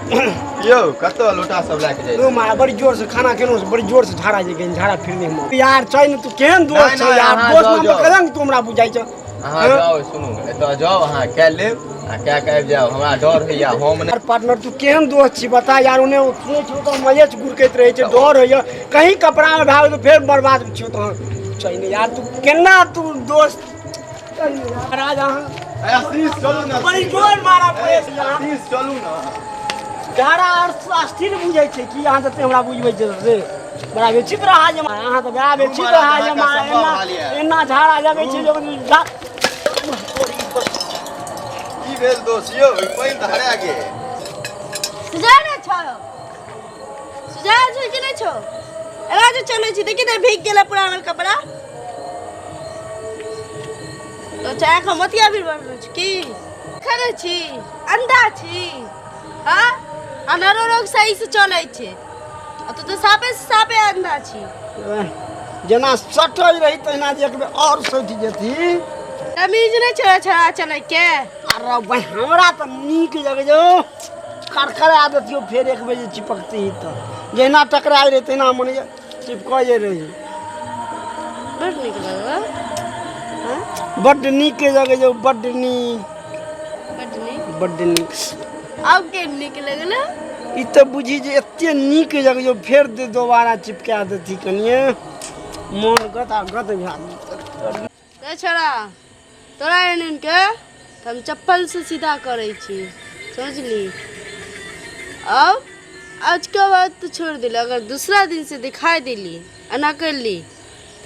यौ कतऽ लोटा सब लए के जाइ यौ मारा बड़ी जोर से खाना खेलहुँ से बड़ी जोर से झाड़ा जे गेल झाड़ा फिरने हम यार छै ने तू केहन दोस्त नहि, छौ नहि, यार अहाँ दोस्त जाउ, नाम पर जाउ। कलंक तू हमरा बुझाइ छौ अहाँ जाउ सुनू एतऽ जाउ अहाँ कए लेब आ कए के आबि जाउ हमरा डर होइया हम नहि यार पार्टनर तू केहन दोस्त छी बता यार ओने सुनै छौ तऽ मजे से गुरकैत रहै छै डर होइया कहीं कपड़ा मे भए गेल तऽ फेर बर्बाद छौ तहन छै ने यार तू केना तू दोस्त महाराज अहाँ आशीष चलू ने बड़ी जोर मारा पड़े छै अहाँ आशीष चलू ने झाड़ा आर अस्थिर बुझै छै कि अहाँ जते हमरा बुझबै छै से बड़ा विचित्र अहाँ जे अहाँ तऽ बड़ा विचित्र अहाँ जे एना एना झाड़ा लगै छै जे की भेल दोस्त यौ ई पानि तऽ हरा गेल सुझा ने छौ सुझा छौ कि नहि छौ एना जे चलै छी देखी तऽ भीग गेलै पूरा हमर कपड़ा तो चाय खा मोतिया भी बनल छी की खरे छी अंधा छी हाँ अनरो रोग सही से चलै छै आ तू तऽ सापे से सापे अंधा छी जेना सटै रही तहिना जे एक बेर आओर सटि जेती तमीज नहि छौ छड़ा चलै के अरे भाई हमरा तऽ नीक जगह जो करकरा देतियो फेर एक बेर जे चिपकती तऽ जहिना टकराइ रहै तहिना मन चिपकै रही बड नीक लगल हाँ? बड्ड नीक जगह जो बड्ड नीक बड नीक बड्ड नीक आब के नीक लगल ई तऽ बुझी जे एते नीक जगह जो फेर दे दोबारा चिपका देती कनिए मन गत आ गत भए जेतै। रे छोरा तोरा एहन के तऽ हम चप्पल से सीधा करै छी समझली अब आज के बाद तो छोड़ दिली अगर दूसरा दिन से दिखाई दिली एना कर ली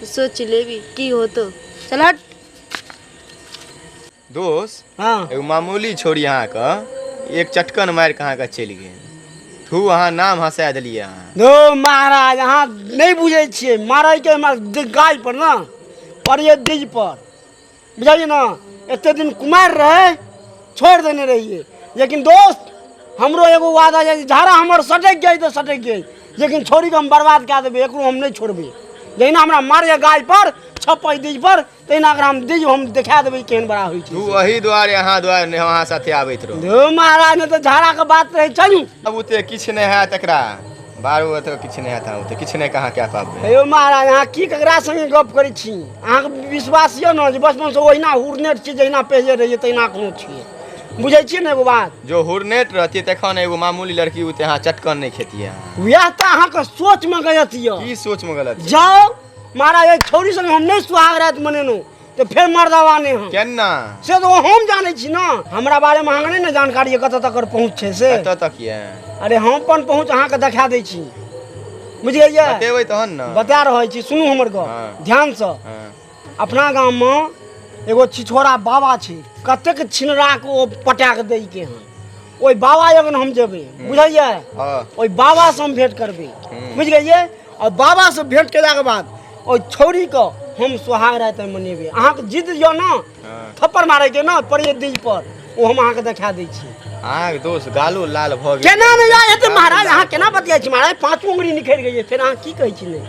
तो सोच लेबी की होतो चल हट दोस्त हँ एगो मामूली छोरी अहाँके एक चटकन मारि कऽ अहाँके चलि गेल थू अहाँ नाम हँसा देलियै अहाँ दो महाराज अहाँ नहि बुझै छियै मारैके हमरा गाय पर ने पड़िए बीज पर बुझलियै ने एते दिन कुमारि रहै छोड़ि देने रहियै लेकिन दोस्त हमरो एगो वादा जे झाड़ा हमर सटकि गेल तऽ सटकि गेल लेकिन छोड़िके हम बर्बाद कए देबै एकरो हम नहि छोड़बै जहिना हमरा मारैए गाय पर छपै बीज पर तहिना एकरा हम दियौ हम देखा देबै केहन बड़ा होइ छै तू अही दुआरे अहाँ दुआरे नहि हम अहाँ साथे आबैत रहू धो महाराज नहि तऽ झाड़ाके बात रहै चलू अब ओते किछु नहि हैत एकरा बारू ओते किछु नहि हैत अहाँ ओते किछु नहि कहाँ कए पाबबै हेयौ महाराज अहाँ की ककरा संगे गप करै छी अहाँके विश्वास यऽ ने जे बचपनसँ ओहिना हुरनेट छी जहिना पहिले रहियै तहिना एखनो छियै बुझै छियै ने एगो बात जो हुरनेट रहतियै तखन एगो मामूली लड़की ओते अहाँ चटकन नहि खेतियै अहाँ वएह तऽ अहाँके सोचमे गलत यऽ की सोचमे गलत छै? जाउ महाराज एहि छौड़ी संगे हम नहि सुहाग राति मनेलहुँ तऽ फेर मर्दावा नहि हम केना से तऽ हम जानै छी ने हमरा बारेमे अहाँके नहि ने जानकारी यऽ कतऽ तक पहुँच छै से कतऽ तक यऽ अरे हम अपन पहुँच अहाँके देखा दै छी बुझि गेलियै बतेबै तहन ने बता रहल छी सुनू हमर गप हाँ। ध्यानसँ हाँ। अपना गाममे एगो छिछोरा बाबा छै कतेक छिनराके ओ पटा कऽ दैके हन ओहि बाबा लगन हम जेबै बुझलियै हाँ। ओहि बाबासँ हम भेँट करबै बुझि गेलियै आओर बाबासँ भेँट केलाके बाद ओहि छौड़ीके हम सोहाग राति मनेबै अहाँके जिद यऽ ने हाँ। थप्पड़ मारैके ने पड़िए these पर ओ हम अहाँके देखा दै छी अहाँके दोस्त गालो लाल भऽ गेल केना नहि जाय हेतै महाराज अहाँ केना बतियाइ छी महाराज पाँचो उंगरी निखरि गेलै फेर अहाँ की कहै छी नहि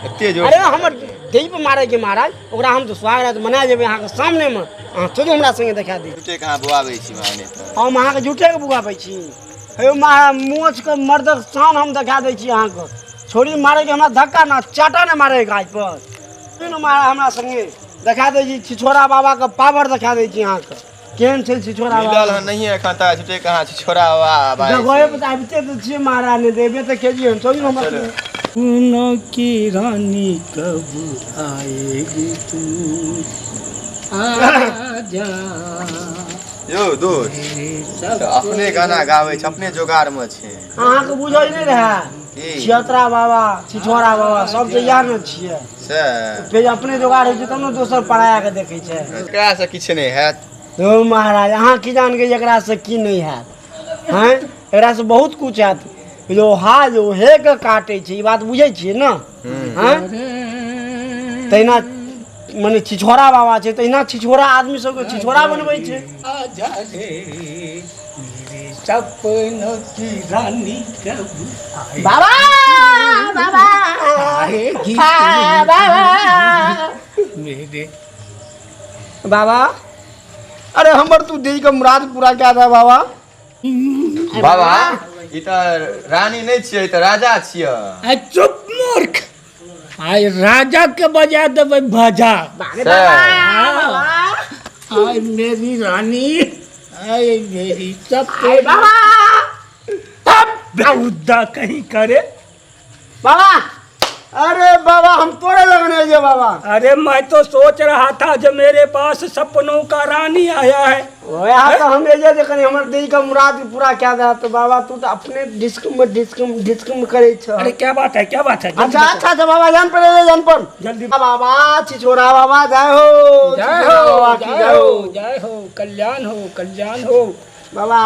एते जोर अरे हमर देह पर मारैके महाराज ओकरा हम तऽ सोहाग राति मना जेबै अहाँके सामनेमे अहाँ चलू हमरा संगे देखा दी झूठे कहाँ बुआबै छी महाराज तऽ हम अहाँके झूठेके बुआबै छी हे महाराज मोछके मर्दक शान हम देखा दै छी अहाँके छोरी मारैके हमरा धक्का ना चाटा नहि मारै गाछ पर सुनू महाराज हमरा संगे देखा दै छी छिछोरा बाबाके पावर देखा दै छी अहाँके केहन छै छिछोरा मिलल बाबा हन नहिए एखन तक झूठे कहाँ छोरा बाबा जगहे पर तऽ आबिते तऽ छियै महाराज नहि देबे तऽ केलियै हन चलू हमरा चलू। संगे। फूलों की रानी कब आएगी तू आजा यौ दोस्त तऽ अपने गाना गाबै छै अपने जोगार मे छै अहाँके बुझल नहि रहए की छिहत्तरा बाबा छिछोरा बाबा सब तऽ इएह ने छियै से फेर अपने जोगाड़ होइ छै तब ने दोसर पराया के देखै छै एकरा से किछु नहि हैत यौ महाराज अहाँ की जान के एकरा से की नहि हैत हैं एकरा से बहुत कुछ हैत लोहा लोहे के काटै छै ई बात बुझै छियै ने हैं तहिना मने छिछोरा बाबा छै तहिना छिछोरा आदमी सबके छिछोरा बनबै छै आजा रे मेरे सपनों की रानी कब आएगी बाबा बाबा आएगी आ, बाबा मेरे बाबा अरे हमर तू दिल के मुराद पूरा कए दे बाबा बाबा ई तऽ रानी नहि छियै, ई तऽ राजा छियै। आ चुप मूर्ख, आइ राजा के बजा देबै बाजा। सएह। आय मेरी रानी, आय मेरी सब बाबा तब उद्दा कहीं करे। बाबा, अरे बाबा हम तोरे लगने जे बाबा। अरे मैं तो सोच रहा था जब मेरे पास सपनों का रानी आया है। वएह तऽ हम एजे जे कनी हमर दिल के मुराद पूरा कए दे तऽ बाबा तू तऽ अपने डिस्क में डिस्क में डिस्क में करै छह। अरे क्या बात है, क्या बात है? जल्दी अच्छा बताओ। अच्छा अच्छा बाबा, जान पर एले, जान पर जल्दी। बाबा, छिछोरा बाबा, जय हो, जय छिछोरा हो, बाबा की जय हो, जय हो, कल्याण हो, कल्याण हो। बाबा।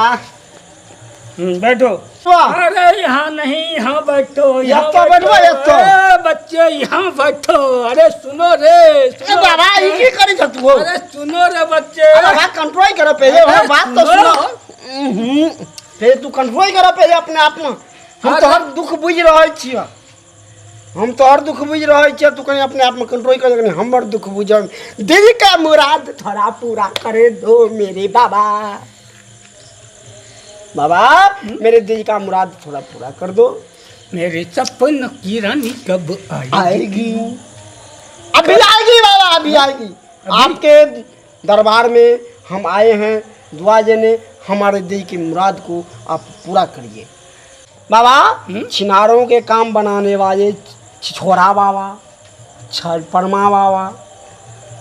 बैठो। वाह। अरे यहाँ नहीं, यहाँ बैठो, यहाँ यहाँ तो बैठो, यहाँ तो। ए, बच्चे यहाँ बैठो। अरे सुनो रे, ए सुनो। बाबा, ई की करै छ तू? अरे सुनो रे बच्चे। अरे बाबा, कंट्रोल कर पहले, अरे हमर बात तो सुनो। सुनो। पहले तू कंट्रोल कर पहले अपने आप में। हम अरे। तोहर दुख बुझि रहल छियै, हम तोहर दुख बुझि रहल छियै, तू कनी अपने आप में कंट्रोल कर, कनी हमर दुख बुझ। दिल का मुराद थोड़ा पूरा करे दो मेरे बाबा। बाबा मेरे दिल का मुराद थोड़ा पूरा कर दो। मेरे सपनों की रानी कब आएगी? आएगी, अभी आएगी बाबा, अभी आएगी। आपके दरबार में हम आए हैं दुआ देने, हमारे दिल की मुराद को आप पूरा करिए बाबा। छिनारों के काम बनाने वाले छिछोरा बाबा, छपरमा बाबा,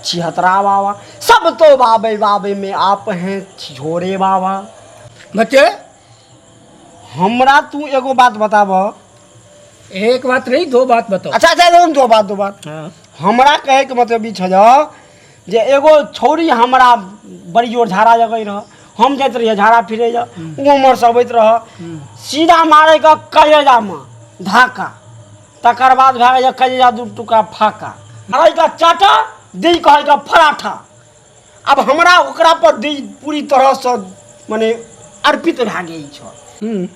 छिहतरा बाबा, सब तो बाबे बाबे में आप हैं छिछोरे बाबा। बच्चे हमरा तू एगो बात बताब। एक बात नहीं, दो बात बताओ। अच्छा अच्छा, दो बात, दो बात। हाँ। हमरा कहे के मतलब ई छल जे एगो छौरी हमरा बड़ी जोर झाड़ा जगै रह, हम जाइत रहियै झाड़ा फिरै जा, ओ उम्हर से अबैत रह, सीधा मारे के कलेजामे धाका, तकर बाद भए गेल कलेजा दू टुकड़ा फाका, मारै के चाटा, दिल कहै के फराठा। आब हमरा ओकरा पर दिल पूरी तरहसँ मने अर्पित भए गेल छल।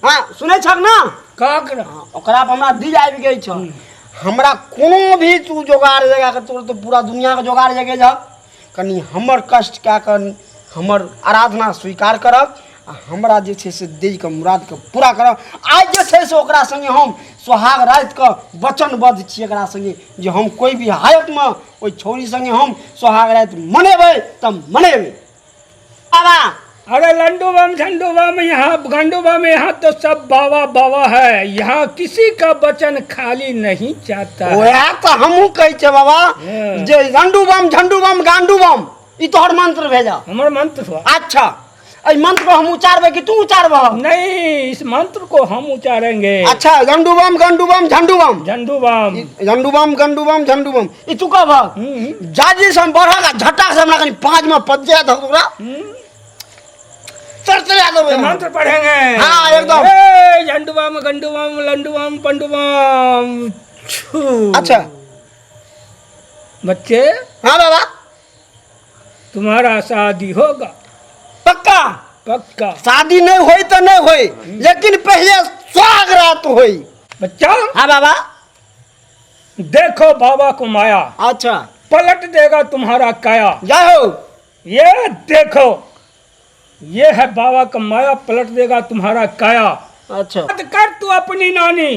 हाँ सुनै छक ना? का कर? हाँ, ओकरा पर हमरा दिल आबि गेल छल। हमरा कोनो भी तू जोगाड़ जगा के तोर तो पूरा दुनिया के जोगाड़ जगे जा, कनी हमर कष्ट कए कऽ हमर आराधना स्वीकार करब आ हमरा जे छै से दिल के मुराद के पूरा करब। आइ जे छै से ओकरा संगे हम सोहाग राति के वचनबद्ध छी एकरा संगे जे हम कोई भी हालतमे ओहि छौरी संगे हम सोहाग राति मनेबै तऽ मनेबै। बाबा। अरे लंडू बम झंडू बम, यहाँ गंडू बम, यहाँ तो सब बाबा बाबा है, यहाँ किसी का वचन खाली नहीं जाता है। वएह तऽ हमहूँ कहै छियै बाबा हँ। जे लंडू बम झंडू बम गांडू बम ई तोहर मंत्र भेजा। हमर मंत्र हुआ। अच्छा, एहि मंत्र को हम उचारबै कि तू उचारबह? नहीं, इस मंत्र को हम उचारेंगे। अच्छा, लंडू बम गंडू बम झंडू बम। झंडू बम। झंडू बम गंडू बम झंडू बम ई तू कहबह? जाजी से हम बढ़क आ झट्टा से हमरा कनी पाँच में पद जाए तऽ ओकरा चरचरा देबै तो हम। मंत्र पढ़ेंगे। हाँ, एकदम। ए, झंडू बम गंडू बम लंडू बम पंडू बम छू। अच्छा। बच्चे। हाँ बाबा। तुम्हारा शादी होगा। पक्का? पक्का। शादी नहीं होई तो नहीं होई, लेकिन पहले सुहाग रात होई। बच्चा। हाँ बाबा। देखो बाबा को माया। अच्छा। पलट देगा तुम्हारा काया। जय हो। ये देखो, ये है बाबा का माया, पलट देगा तुम्हारा काया। अच्छा। बात कर तू अपनी नानी,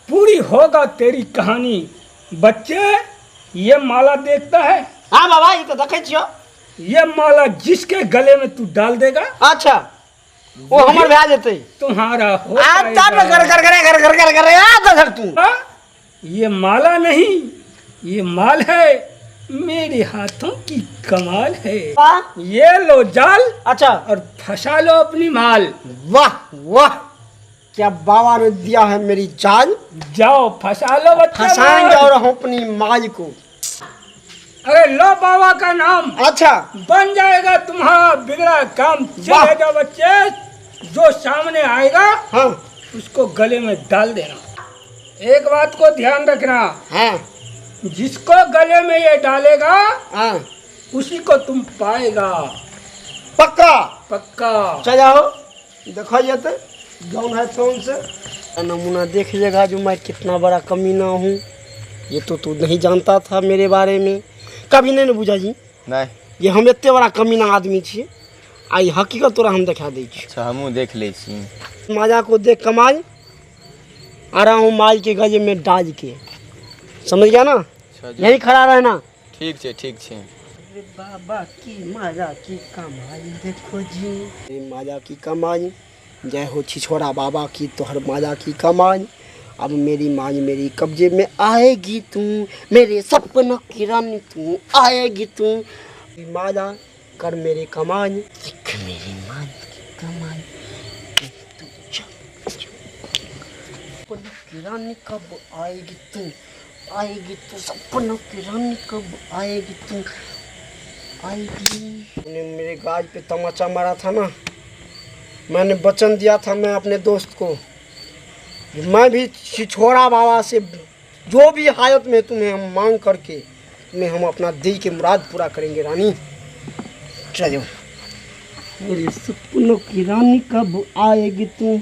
पूरी होगा तेरी कहानी। बच्चे, ये माला देखता है? हाँ बाबा, ये तो देखे छियो। ये माला जिसके गले में तू डाल देगा, अच्छा, वो हमर भए जेतै। तुम्हारा हो आ तब जाएगा। कर कर कर कर कर कर कर आ दसर तू। हाँ? ये माला नहीं, ये माल है, मेरे हाथों की कमाल है। वाह। ये लो जाल। अच्छा। और फंसा लो अपनी माल। वाह वाह, क्या बाबा ने दिया है मेरी जाल। जाओ फंसा लो बच्चा। फंसाएंगे माल। और हम अपनी माल को। अरे लो बाबा का नाम। अच्छा। बन जाएगा तुम्हारा बिगड़ा काम। वाह। चले जाओ बच्चे, जो सामने आएगा हाँ उसको गले में डाल देना। एक बात को ध्यान रखना, हाँ जिसको गले में ये डालेगा हाँ उसी को तुम पाएगा। पक्का? पक्का। चल जाओ, देखा जाते जौन है तौन से नमूना देख लेगा जो मैं कितना बड़ा कमीना हूँ। ये तो तू नहीं जानता था मेरे बारे में कभी नहीं। ने बुझा जी नहि। ये हम एते बड़ा कमीना आदमी छियै। आ ई हकीकत तोरा हम देखा दै छी। अच्छा, हमहूँ देख लै छी। माजा को देख कमाल आ रहा हूँ, माल के गजे में डाल के, समझ गया ना? अच्छा जी। यही खड़ा रहना। ठीक छै, ठीक छै। अरे बाबा की माजा की कमाई देखो जी, अरे माजा की कमाई, जय हो छिछोरा बाबा की तोहर माजा की कमाई। अब मेरी माज मेरी कब्जे में आएगी तू, मेरे सपनों की रानी तू आएगी तू। माजा कर मेरे कमाई, देख मेरी माज की कमाई, तू चल, चल। सपनों की रानी कब आएगी तू, आएगी तू, सपनों की रानी कब आएगी तू, आएगी। तूने मेरे गाज पे तमाचा मारा था ना, मैंने वचन दिया था मैं अपने दोस्त को, मैं भी छिछोरा बाबा से जो भी हालत में तुम्हें हम मांग करके तुम्हें हम अपना दिल के मुराद पूरा करेंगे रानी। चलो मेरे सपनों की रानी कब आएगी तू।